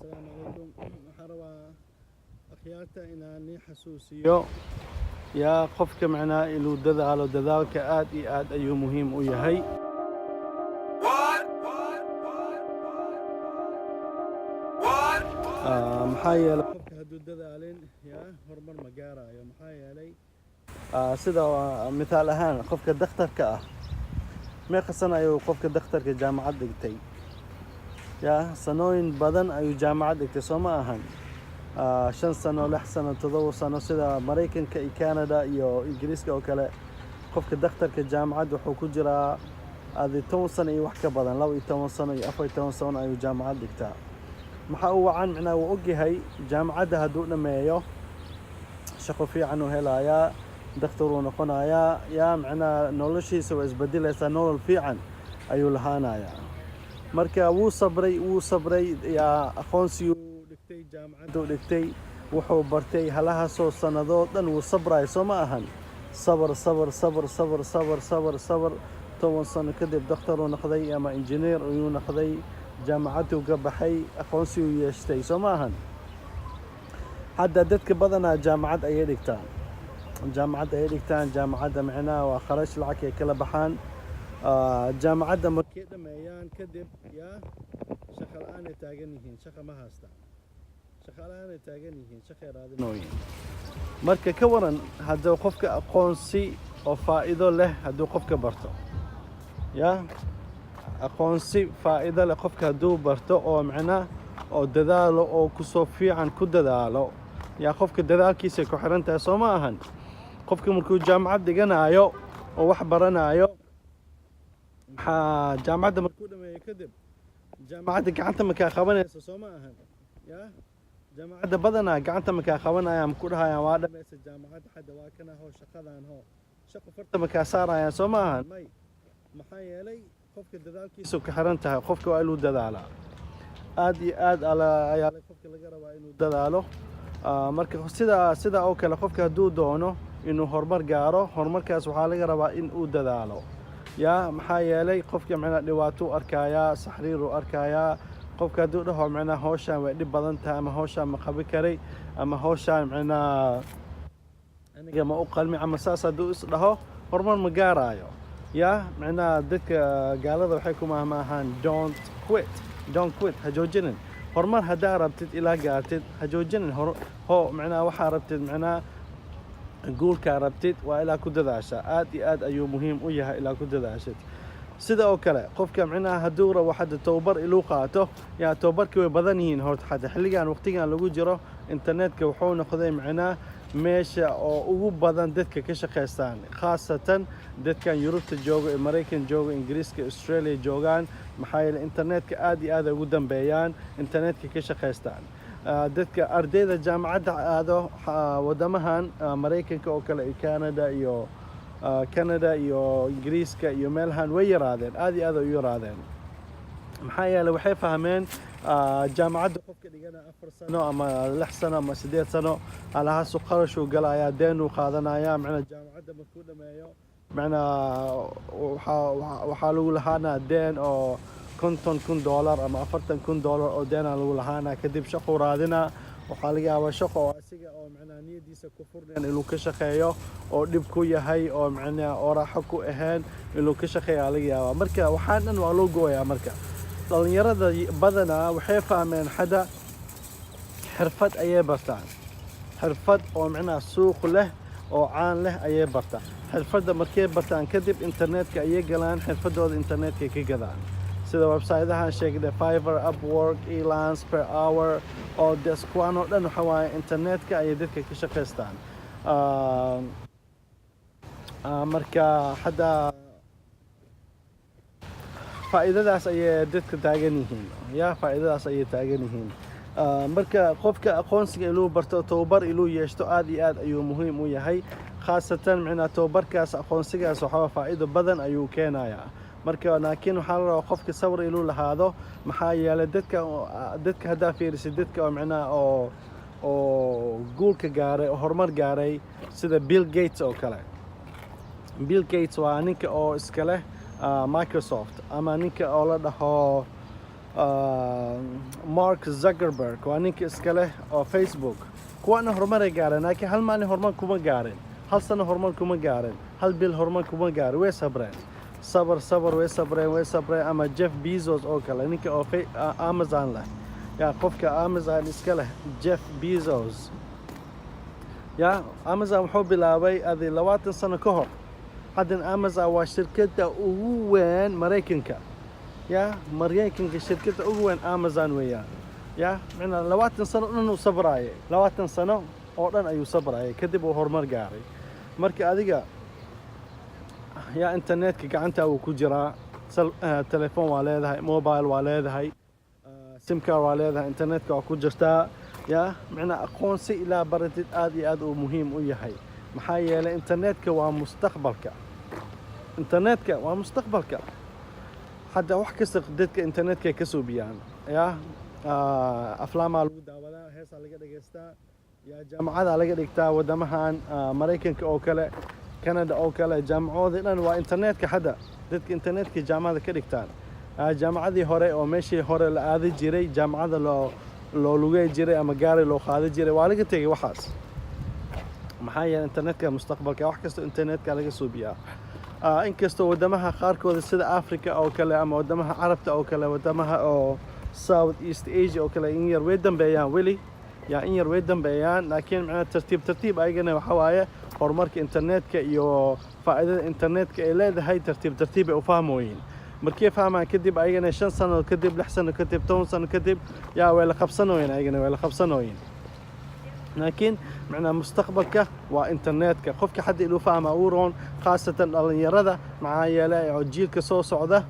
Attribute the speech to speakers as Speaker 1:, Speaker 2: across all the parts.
Speaker 1: Asalaamu calaykum. Waxaan rabaa akhyaarta inaan nii xasuusiyo, yaa qofka macnaa inuu dadaalo. Dadaalka aad iyo aad ayuu muhiim u yahay.
Speaker 2: What? What?
Speaker 1: Maxaa yeelay, qofka hadduu dadaalin, yaa horumar ma gaarayo. Maxaa yeelay, sida mithaal ahaan, qofka dhakhtarka ah, meeqa sano ayuu qofka dhakhtarka jaamacad dhigtay? Yaa sanooyin badan ayuu jaamacad dhigtay, soo ma ahan? 5 sano, 6 sano, 7 sano, sida Maraykanka iyo Canada iyo Ingiriiska oo kale. Qofka dhakhtarka jaamacad wuxuu ku jiraa adi 10 sano iyo wax ka badan, 12 sano iyo 14 sano ayuu jaamacad dhigtaa. Maxaa u wacan? Micnaha wuu ogyahay jaamacadda hadduu dhammeeyo shaqo fiican uu helayaa, dhakhtar uu noqonayaa. Yaa macnaha noloshiisa waa isbedelaysaa, nolol fiican ayuu lahaanayaa. Marka wuu sabray, wuu sabray. Yaa aqoonsiguu dhigtay, jaamacadduu dhigtay, wuxuu bartay halahaasoo sannadood dhan wuu sabraya, soo ma ahan? Sabar, sabar, sabar, sabar, sabar, sabar, sabar. 10 sano kadib dhakhtaruu noqday ama injineer ayuu noqday, jaamacadduu ka baxay, aqoonsiguu yeeshtay, soo ma ahan? Hadda dadka badanaa jaamacad ayay dhigtaan, jaamacad ayay dhigtaan. Jaamacadda micnaha waa kharash, lacag ay kala baxaan. Jaamacadda markay dhameeyaan kadib, yaa shaqo la'aan ay taagan yihiin, shaqa ma haystaan, shaqa la'aan ay taagan yihiin, shaqay raadinooyin. Marka ka waran hadduu qofka aqoonsi oo faa'iido leh hadduu qofka barto? Yaa aqoonsi faa'iido leh qofka hadduu barto oo macnaa oo dadaalo oo kusoo fiican ku dadaalo, yaa qofka dadaalkiisay ku xiran tahay, soo ma ahan? Qofka markuu jaamacad dhiganaayo oo wax baranaayo, maxaa jaamacadda markuu dhameeyo kadib, jaamacadda gacanta makaa qabanaysa, soo ma ahan? Yaa jaamacadda badanaa gacanta makaa qabanayaan, maku dhahayaan waa dhamaysa jaamacadda, hadda waa kana, hoo shaqadan, hoo shaqo, farta makaa saarayaan, soo ma ahan? May. Maxaa yeelay, qofka dadaalkiisu ka xiran tahay. Qofka waa inuu dadaalaa aad iyo aad ayaa qofka laga rabaa inuu dadaalo. Marka sida oo kale, qofka hadduu doono inuu horumar gaaro, horumarkaas waxaa laga rabaa in uu dadaalo. Yaa maxaa yeelay, qofka macnaa dhibaato u arkayaa, saxriir u arkayaa. Qofka hadduu dhaho macnaa hawshaan way dhib badan tahay, ama hawshaan ma qabi karay, ama hawshaan macnaa aniga ma u qalmi, ama saas hadduu is dhaho, horumar ma gaaraayo. Yaa macnaha dadka gaalada waxay ku mahmaahaan "Don't quit, don't quit." Ha joojinin horumar haddaa rabtid ilaa gaartid, ha joojinin. Hor ho macnaha waxaa rabtid, macnaha guulkaa rabtid, waa ilaa ku dadaashaa. Aad iyo aad ayuu muhiim u yahay ilaa ku dadaashid. Sida oo kale, qofka macnaha hadduu rabo hadda tababar iluu qaato, yaa tababarkii way badan yihiin horta. Hadda xilligan, waqtigan lagu jiro, internetka wuxuu noqday macnaha meesha oo ugu badan dadka ka shaqaystaan, khaasatan dadkan Yurubta joogo ee Maraykan joogo, Ingiriiska, Australia joogaan. Maxaa yeelay, internetka aad iyo aad ay ugu dambeeyaan, internetka ka shaqaystaan. Dadka ardayda jaamacadda aado wadamahan Maraykanka oo kale iyo Canada iyo Canada iyo Ingiriiska iyo meelahan way yaraadeen, aad iyo aad ay u yaraadeen. Maxaa yeelay, waxay fahmeen jaamacadda qofka dhigana 4 sano ama 6 sano ama 8 sano alahaasu qarashuu galayaa, deenuu qaadanaya. Macnaa jaamacadda markuu dhameeyo, macnaa waxaa lagu lahaanaa deen oo $50,000 ama $40,000 oo deenaa lagu lahaanaa. Kadib shaquu raadinaa. Waxaa laga yaabaa shaqo oo asiga oo macnaa niyadiisa ku furneen inuu ka shaqeeyo, oo dhib ku yahay, oo macnaa oo raaxo ku ahayn inuu ka shaqeeyaa laga yaabaa. Marka waxaan dhan waa loo gooyaa. Marka dhalinyarada badanaa waxay fahmeen hadda xirfad ayay bartaan, xirfad oo macnaha suuq leh oo caan leh ayay bartaan. Xirfadda markay bartaan kadib, internetka ayay galaan, xirfadooda internetka ka gadaan, sida website-yahan sheegnay: Fiverr, Upwork, Elance, per hour oo desk. Kuwaan oo dhan waxa waaye internetka ayay dadka ka shaqaystaan. Marka hadda faa'iidadaas ayay dadka taagan yihiin, ya faa'iidadaas ayay taagan yihiin. Marka qofka aqoonsiga inuu barto, tababar inuu yeeshto, aad iyo aad ayuu muhiim u yahay. Khaasatan micnaa tababarkaas, aqoonsigaas waxaa faa'iido badan ayuu keenayaa. Marka laakiin waxaa la rabaa qofka sabr inuu lahaado. Maxaa yeelay, dadka haddaa fiirisid, dadka oo micnaha oo guulka gaaray oo horumar gaaray, sida Bill Gates oo kale. Bill Gates waa ninka oo iska leh Microsoft, ama ninka oo la dhaho Mark Zuckerberg waa ninka iska leh oo Facebook. Kuwaana horumaray gaareen, laakiin hal maalin horumar kuma gaarin, hal sano horumar kuma gaarin, hal bil horumar kuma gaarin. Way sabreen, sabar, sabar, way sabreen, way sabreen. Ama Jeff Bezos oo kale, ninka oo Amazon leh, yaa qofka Amazon iska leh, Jeff Bezos, ya Amazon wuxuu bilaabay adi 20 sano ka hor. Haddan Amazon waa shirkadda ugu weyn Maraykanka. Ya Maraykanka shirkadda ugu weyn Amazon weeyaan. Ya macnaa 20 sano dhan uu sabraayay, 20 sano oo dhan ayuu sabraayay, kadib uu horumar gaaray. Marka adiga yaa internetka gacanta uu ku jiraa, telefoon waa leedahay, mobile waa leedahay, SIM card waa leedahay, internetka waa ku jirtaa. Ya macnaa aqoonsi ilaa baratid aad iyo aad uu muhiim u yahay, maxaa yeelay internetka waa mustaqbalka, internetka waa mustaqbalka. Hadda wax kasta dadka internetka ay ka suubiyaan. Ya aflaamaa lagu daawadaa, heesaa laga dhegaystaa, ya jaamacada laga dhigtaa. Wadamahan Maraykanka oo kale, Canada oo kale, jaamacoodii dhan waa internetka. Hadda dadka internetka jaamacada ka dhigtaan. Jaamacadii hore oo meeshii hore la aadi jiray, jaamacada loo lugey jiray ama gaari loo qaadi jiray, waa laga tegay waxaas, maxaa yeelay internetka mustaqbalka, wax kasta internetka laga suubiyaa. Inkastoo wadamaha qaarkooda sida Africa oo kale ama wadamaha Carabta oo kale, wadamaha oo South East Asia oo kale, in yar way dambeeyaan weli, yaa in yar way dambeeyaan, laakiin macnaha tartiib tartiib ayagana waxa waaye horumarka internetka iyo faa'iidada internetka ay leedahay tartiib tartiib ay u fahmooyin. Markay fahmaan kadib, ayagana 5 sano kadib, 6 sano kadib, 10 sano kadib, yaa way la qabsanooyin, ayagana way la qabsanooyin. Laakiin macnaa mustaqbalka waa internetka. Qofka hadda inuu fahma uu roon, khaasatan dhalinyarada, maxaa yeelay oo jiilka soo socda,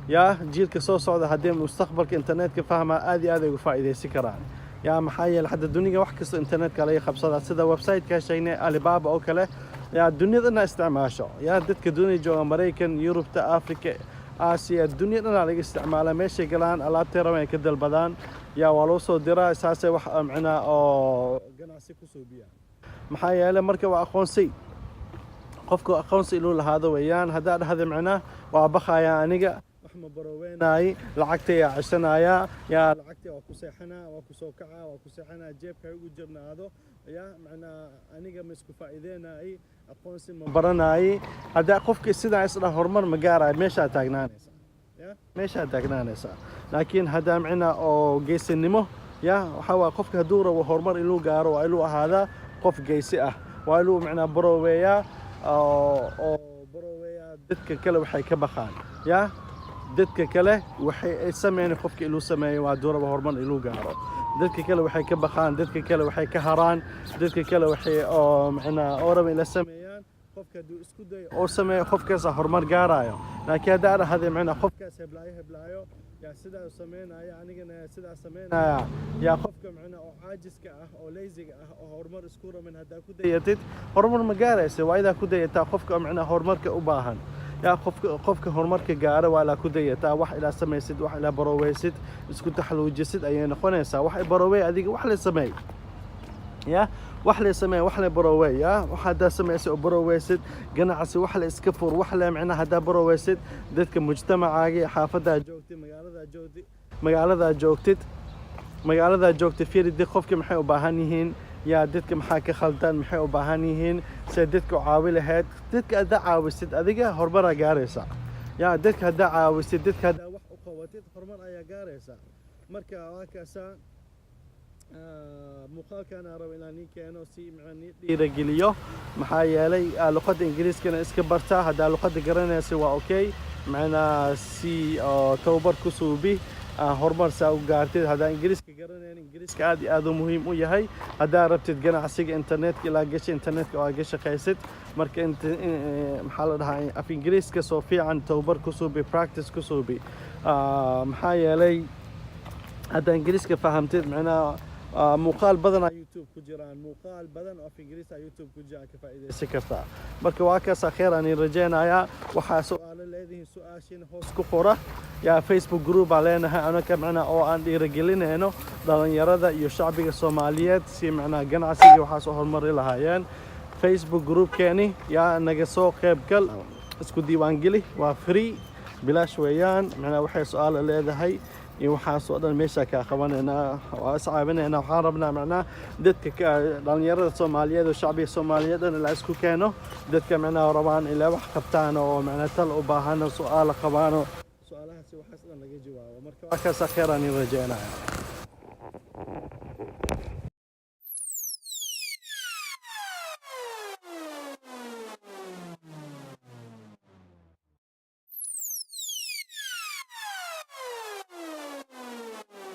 Speaker 1: yaa jiilka soo socda haddii mustaqbalka internetka fahmaa, aad iyo aad ay uga faa'iidaysan karaan. Yaa maxaa yeelay hadda duniga wax kasta internetka laga qabsadaa, sida website-ka sheegnay Alibaba oo kale, yaa duniyadana isticmaasho. Yaa dadka dunida jooga, Maraykan, Yurubta, Africa, Aasiya, dunya dhanaa laga isticmaalaa. Meeshay galaan alaabtay rabaan ay ka dalbadaan, yaa waa loo soo diraa. Saasay wax macnaa oo ganacsi ku suubiyaan, maxaa yeelay marka waa aqoonsi. Qofku aqoonsi inuu lahaado weeyaan. Haddaa dhahda macnaa waa bakhayaa, aniga wax ma baroweynaay, lacagta yaa ceshanayaa, yaa lacagta waa ku seexanaa, waa ku soo kacaa, waa ku seexanaa, jeebka ha ugu jirnaado, yaa macnaa aniga ma isku faa'iideynaay, aqoonsi ma baranaay. Haddaa qofka sidaa isdhaha, horumar ma gaarayo, meeshaa taagnaanaysaa, ya meeshaa taagnaanaysaa. Laakiin haddaa macnaa oo geesinimo, ya waxaa waa qofka hadduu rabo horumar inuu gaaro, waa inuu ahaadaa qof geysi ah, waa inuu macnaa baroweeyaa oo baroweeyaa dadka kale waxay ka baqaan. Ya dadka kale waxay ay sameyn qofka inuu sameeyo waa hadduu rabo horumar inuu gaaro. Dadka kale waxay ka baqaan, dadka kale waxay ka haraan, dadka kale waxay oo macnaa oo raba in la sameeyaan, qofka hadduu isku dayo oo sameeyo, qofkaasa horumar gaarayo. Laakiin haddaa dhahday macnaa qofkaas heblaayo heblaayo yaa sidaa sameynaya, anigana sidaa sameynaya, yaa qofka macnaa oo caajiska ah oo lazy-ga ah oo horumar isku rabin haddaa ku dayatid, horumar ma gaaraysa. Waa idaa ku dayataa qofka macnaa horumarka u baahan. Yaa qofka horumarka gaara waa ilaa ku dayataa, wax ilaa samaysid, wax ilaa baroweysid, isku taxluujisid ayay noqonaysaa. Wax barowey adiga, wax la sameey, ya wax la sameey, wax la barowey. Ya wax haddaa samaysay oo baroweysid, ganacsi wax la iska fur, wax la macnaha haddaa baroweysid, dadka mujtamacaaga iyo xaafadaa joogtid, magaaladaa joogtid, magaaladaa joogtid, fiiri dad qofka maxay u baahan yihiin, yaa dadka maxaa ka khaldan, maxay u baahan yihiin, see dadka u caawi lahayd. Dadka haddaa caawisid, adiga horumaraa gaaraysaa. Yaa dadka haddaa caawisid, dadka haddaa wax u qabatid, horumar ayaa gaaraysaa. Marka waa kaasaa muuqaalkan aan rabo inaan nii keeno si macnaa nii dhiirageliyo, maxaa yeelay luqadda Ingiriiskana iska barta. Haddaa luqadda garanaysa waa okay, macnaa si oo tababar ku suubi, horumar saa u gaartid. Haddaa Ingiriiska garanayn, Ingiriiska aad iyo aad u muhiim u yahay haddaa rabtid ganacsiga internetka ilaa gasha internetka oo aad ka shaqaysid. Marka inta maxaa la dhahaa, af Ingiriiska soo fiican tababar ku suubi, practice ku suubi. Maxaa yeelay haddaa Ingiriiska fahamtid, macnaha muuqaal badan aa YouTube ku jiraan, muuqaal badan oo af Ingiriis aa YouTube ku jiraan, ka faa'iidaysan kartaa. Marka waa kaasaa, kheer aan idin rajaynayaa. Waxaa su-aalo leedihiin, su-aashiina hoos ku qora. Yaa Facebook group baa leenahay anaka, macnaha oo aan dhiirigelinayno dhalinyarada iyo shacbiga Soomaaliyeed si macnaha ganacsiga waxaas u horumari lahaayeen. Facebook groupkeeni yaa naga soo qayb gal, isku diiwaangeli, waa free, bilaash weeyaan. Macnaha waxay su-aalo leedahay Iyo waxaas oo dhan meesha kaa qabanaynaa, waa is caawinaynaa. Waxaan rabnaa macnaha dadka dhalinyarada Soomaaliyeed oo shacbiga Soomaaliyeed dhan la isku keeno, dadka macnaha rabaan ilaa wax qabtaan oo macnaha tal u baahan oo su'aalo qabaan oo su'aalahaasi waxaas dhan laga jawaabo. Marka waa kaasa, kheeraan in rajeynaya.